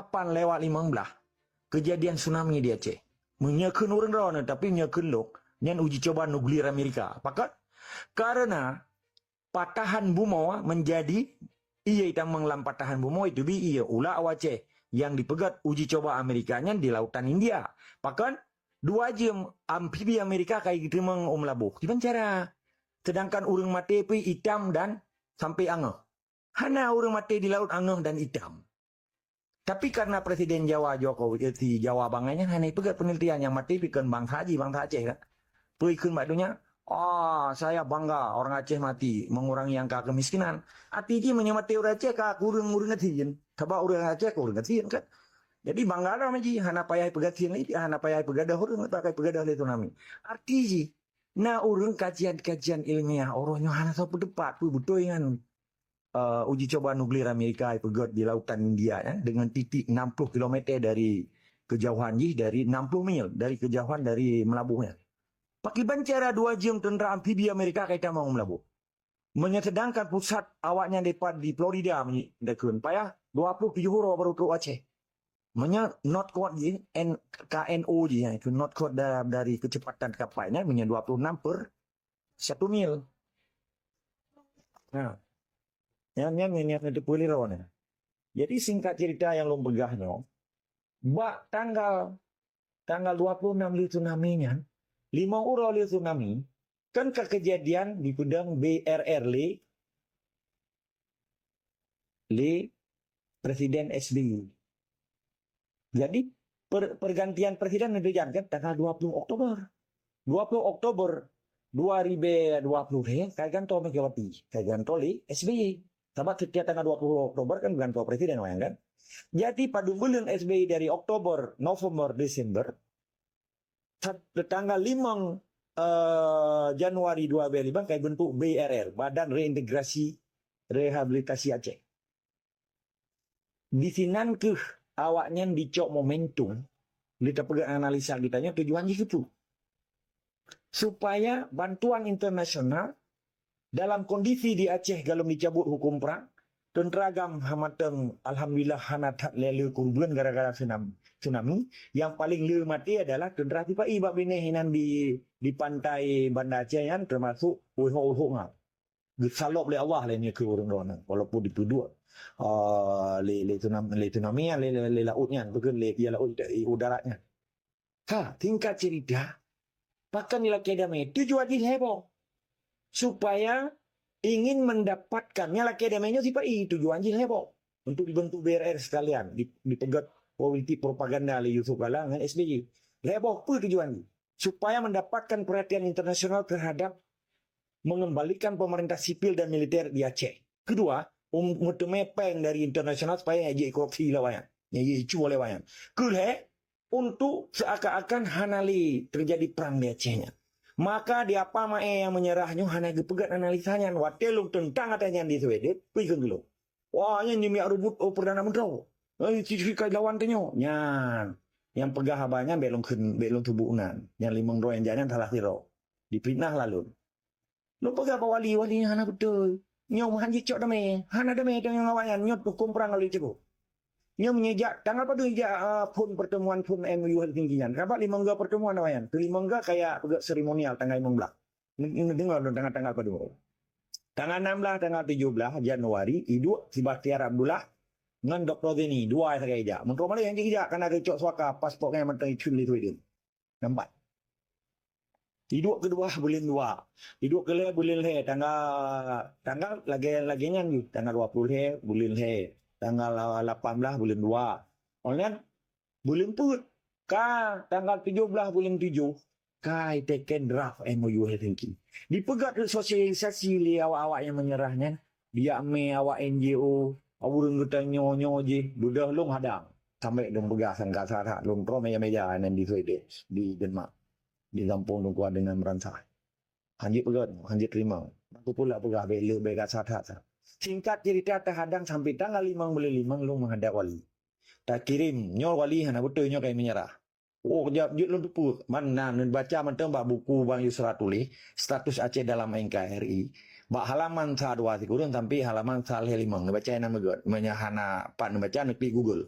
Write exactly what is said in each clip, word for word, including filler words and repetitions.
Lapan lewat lima belas, kejadian tsunami di Aceh. Meunyoe kheun ureuëng droeneuh, tapi meunyoe kheun lôn, nyan uji coba nuklir Amerika. Pakon? Karena patahan bumoe menjadi ié tamong lam patahan bumoe itu bi ié ulak Aceh yang dipeugét uji coba Amerika nyan di lautan India. Pakon? Dua jeuem amfibi Amerika kai geuteumong u Meulaboh. Kiban cara? Sedangkan ureuëng maté pih itam dan sampai angeuh. Hana ureuëng maté di laut angeuh dan itam. Tapi karena Presiden Jawa Jokowi, eh, si Jawa bangai nyan hana ipeugét penelitian nyang maté pih kheun bansa jih, bansa Aceh kan. Peue kheun bak donya, "Ah, saya bangga orang Aceh mati, mengurangi angka kemiskinan." Arti jih meunyoe maté ureuëng Aceh ka kureueng ureuëng gasien. Sabab ureuëng Aceh ka ureuëng gasien kan. Jadi bangga dah jih, hana payah ipeugasien lagi, hana payah ipeugadoh ureuëng, tak payah ipeugadoh lé tsunami. Arti jih, na ureuëng kajian-kajian ilmiah, uroe nyoe hana soe peuteupat, peue beutôi nyan. Eh, uji coba nuklir Amerika ipeugét di lautan India ya, dengan titik enam puluh kilometer dari kejauhan jih, dari enam puluh mil dari kejauhan dari Meulaboh nyan. Pakiban cara dua jeuem tentara amfibi Amerika kai tamong u Meulaboh. Meunyoe sedangkan pusat awaknyan dipat di Florida meunyoe dakun payah dua puluh tujoh uroe baru trok Aceh. Meunyoe not kuat jih, N-, K N O jih, iaitu not kuat da-, dari kecepatan kapai nyan, meunyoe dua puluh enam per satu mil. Nah, nyan, nyan, nyan, nyan, itu puliro nyan. Jadi singkat cerita yang lôn peugah nyoe, bak tanggal, tanggal dua puluh enam lé tsunami nyan, lima uroe lé tsunami, kan ka kejadian dipeudong B R R lé, lé Presiden S B Y. Jadi per-, pergantian presiden neudijankan tanggal dua puluh Oktober. Dua puluh Oktober dua ribu dua puluh lhèe, kai gantoe Megawati, kai gantoe lé S B Y. Sabab setiap tanggal dua puluh Oktober kan gantoe presiden wayang kan. Jadi padum buleuen S B Y dari Oktober, November, Desember, sat-, tanggal limong, eh, Januari dua ribu lima kai bentuk B R R, Badan Reintegrasi Rehabilitasi Aceh. Disinan keuh awaknyan dicok momentum, lé tapeugah analisa geutanyoe tujuan jih keupeue. Supaya bantuan internasional dalam kondisi di Aceh galom dicabut hukum perang, tentera GAM hana teueng, alhamdulillah hana that lé le kurban gara-gara tsunam-, tsunami. Yang paling le maté adalah tentera sipa-i bak binéh inan di, di pantai Banda Aceh nyan, termasuk Uihok-Uihok nyan. Geusalop lé Allah lé nyoe keu ureuëng droeneuh, walaupun dipeuduek, ah, lé, lé tsunam-, lé tsunami nyan, lé, lé, lé laôt nyan, bukan lé pihak laôt, eh, udara nyan. Ha, singkat cerita, pakon dilakée damé? Tujuan jih lhèe boh. Supaya ingin mendapatkan, nyang lakée damé nyoe sipa-i, tujuan jih lhèe boh. Untuk dibentuk B R R sekalian, di, dipeugét politik propaganda lé Yusuf Kala ngon S B Y. Lhèe boh peue tujuan jih? Supaya mendapatkan perhatian internasional terhadap mengembalikan pemerintah sipil dan militer di Aceh. Kedua, um, meuteumé péng dari internasional supaya nyang jeuet korupsi lé awaknyan, nyang jeuet icu lé awaknyan. Keulhèe, untuk seakan-akan hana lé terjadi perang di Aceh nyan. Maka di apa mae nyang menyerah nyoe hana geupeugét analisa nyan. Watée lôn teuntang até nyan di Sweden, peue kheun keu lôn? Wah, nyan jimiak rubut, oh, Perdana Menteri. Eh, si, si kai lawan tanyoe. Nyan, nyang peugah haba nyan bék lôn kheun, bék lôn tuboh nan. Nyang limong droe nyang jak nyan salah sidroe. Difitnah lé lôn. Lôn peugah bak wali, wali nyan hana beutôi. Nyoe meuhan jicok damé. Hana damé tanyoe ngon awaknyan. Nyoe huköm prang ka lheueh cukôp. Nyoe meunyoe jak, tanggal padum jak, ah, phon pertemuan phon M O U Helsinki nyan. Sabab limong go pertemuan awaknyan. Keu limong go kaya peugah seremonial tanggal limong blah. Neudeungoe lôn tanggal-tanggal padum. Tanggal nam blah, tanggal tujoh blah Januari, iduek si Bakhtiar Abdullah ngon Doktor Zaini. Dua sagai jak. Meuntroe malée nyang jijak, kana geucok suaka paspor nyan mantong iceuen lé Sweden. Nampak. Iduek keudua buleuen dua. Iduek keulhèe buleuen lhèe, tanggal, tanggal lagèe, lagèe nyan jih, tanggal dua puluh lhèe buleuen lhèe, tanggal lapan blah buleuen dua. Online buleuen peuet. Ka tanggal tujoh blah buleuen tujoh, ka iteken draft M O U Helsinki. Dipeugét sosialisasi lé awak-awak nyang meunyeurah nyan, Biak mé awak N G O, ureuëng geutanyoe nyoe jih, beudôh lôn hadang. Sampai lôn peugah sang ka that-that, lôn troh meja-meja nan di Sweden, di Denmark, di gampông Teungku Adenan Meuransah. Hanjeuet peugah, hanjeuet teurimong. Aku pula peugah, bék le, bék ka that-that. Singkat cerita, teuhadang sampai tanggal limong buleuen limong lôn meuhadap wali. Takirém, nyoe wali hana beutôi, nyoe kai meunyeurah. Oh, jap, jeuet lôn teupeue. Man na neubaca mantong bak buku Bang Yusra tuléh, status Aceh dalam N K R I. Bak halaman sa dua sikureueng sampai halaman sa lhèe limong. Neubaca inan meugét. Meunyoe hana pat neubaca, neuklik Google.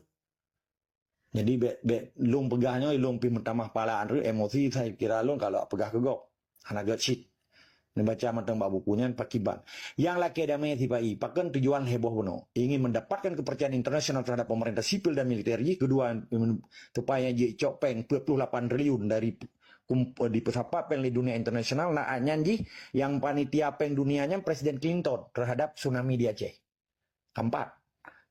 Jadi bèk, bèk lôn peugah nyoe, lôn pih meutamah pala Andrew, emosi saya kira lôn kalau peugah keu gob. Hana gèt cit. Neubaca mantong bak buku nyan pakiban. Nyang lakèe damé sipa-i, pakon tujuan heboh bunoe. Ingin mendapatkan kepercayaan internasional terhadap pemerintah sipil dan militer jih, kedua, supaya jicok péng dua puluh lapan triliun dari kum-, dipeusapat péng lé dunia internasional, na nyan jih nyang panitia péng dunia nyan Presiden Clinton terhadap tsunami di Aceh. Keempat,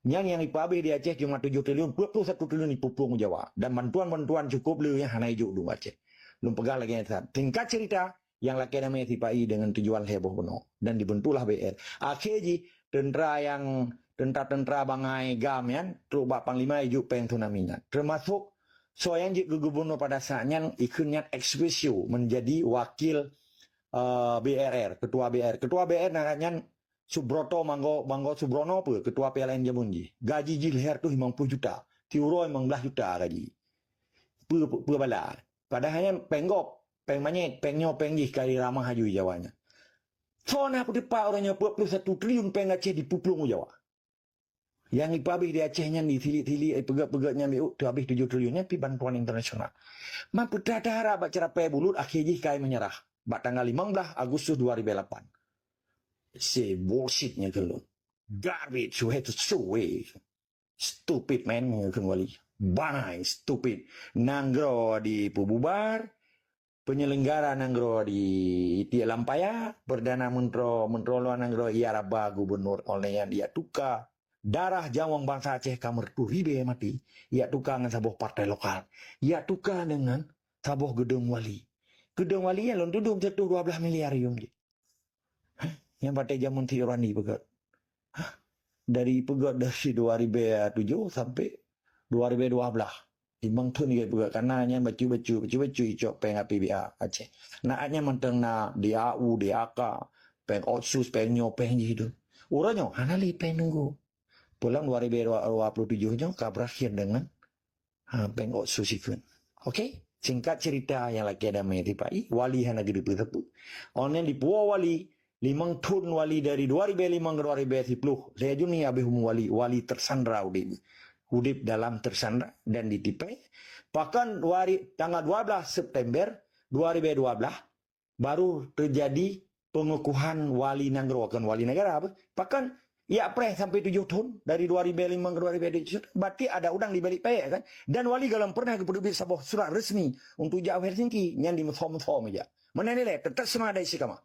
nyang, nyang ipeuhabéh di Aceh cuma tujoh triliun, dua puluh satu triliun ipeuplong u Jawa. Dan bantuan-bantuan cukup le nyang hana ijok dum Aceh. Lôn peugah lagèe nyan. Singkat cerita, nyang lakèe damé sipa-i dengan tujuan heboh bunoe. Dan dibentuklah B R. Akhé jih, tentara nyang, tentara-tentara bangai GAM nyan, trok bak panglima ijok péng tsunami nyan. Termasuk soe nyang jeuet keu gubernur pada saat nyan, ikheun nyan ex officio menjadi wakil, eh, B R R, ketua B R. Ketua B R na nyan Subroto Manggo, Manggo Subrono peue, ketua P L N jameun jih. Gaji jih lhèe reutôh limong ploh juta, siuroe limong blah juta gaji. Peue, peue, peue bala. Padahai nyan péng gob, péng manyét, péng nyoe, péng jih ka jiramah aju Jawa nyan. Soe na peuteupat uroe nyoe dua puluh satu triliun péng Aceh dipeuplong u Jawa. Nyang ipeuhabéh di Aceh nyan disilik-silik, ipeugèt-peugèt nyan, teuhabéh tujoh triliun nyan pih bantuan internasional. Man peuteuharap bak ceurapée bulut, akhé jih ka meunyeurah bak tanggal limong blah Agustus dua ribu lapan. Say bullshit nyan keu lôn. Garbage, you have to throw away. Stupid man nyan keu wali. Bangai, stupid. Nanggroe dipeububar, penyelenggara nanggroe di tiek lam paya, Perdana Menteri, Menteri Luar Nanggroe ia raba gubernur, oleh nyan ia tuka darah nyawöng bansa Aceh ka meureutoh ribée maté, ia tuka ngon saboh partai lokal, ia tuka deungon saboh geudong wali. Geudong wali nyan lôn tudoe sireutoh dua blah miliar yuem jih. Hah? Nyang batée jameun si Irani peugöt. Hah? Dari peugöt dari dua ribu tujoh sampai dua ribu dua belas. Limong thon lagèe peugöt, kana nyan bacut-bacut, bacut-bacut icok péng A P B A Aceh. Na nyan mantong na D A U, D A K, péng otsus, péng nyoe, péng jih tu. Uroe nyoe hana lé péng nunggu. Pulang dua ribu dua puluh tujuh nyoe ka berakhir dengan ha, péng otsus ikheun. Oke, singkat cerita nyang lakèe damé sipa-i, wali hana geuteupeue sapeue. Online dipuwoe wali, limong thon wali dari dua ribu lima ke dua ribu sepuluh. Lhèe Juni habéh umu wali, wali tersandra udép. Udép dalam tersandra dan ditipèe. Pakon wari tanggal dua belas September dua ribu dua belas, baru terjadi pengukuhan wali nanggroe, kon wali negara apa. Pakon ia preh sampai tujoh thon, dari dua ribu lima ke dua ribu tujuh, berarti ada udang di balik payek, kan? Dan wali golom pernah geupeuduek saboh surat resmi untuk jak u Helsinki, nyan dimeusom-som aja. Mana nilai? Tetap semangat dari si kama.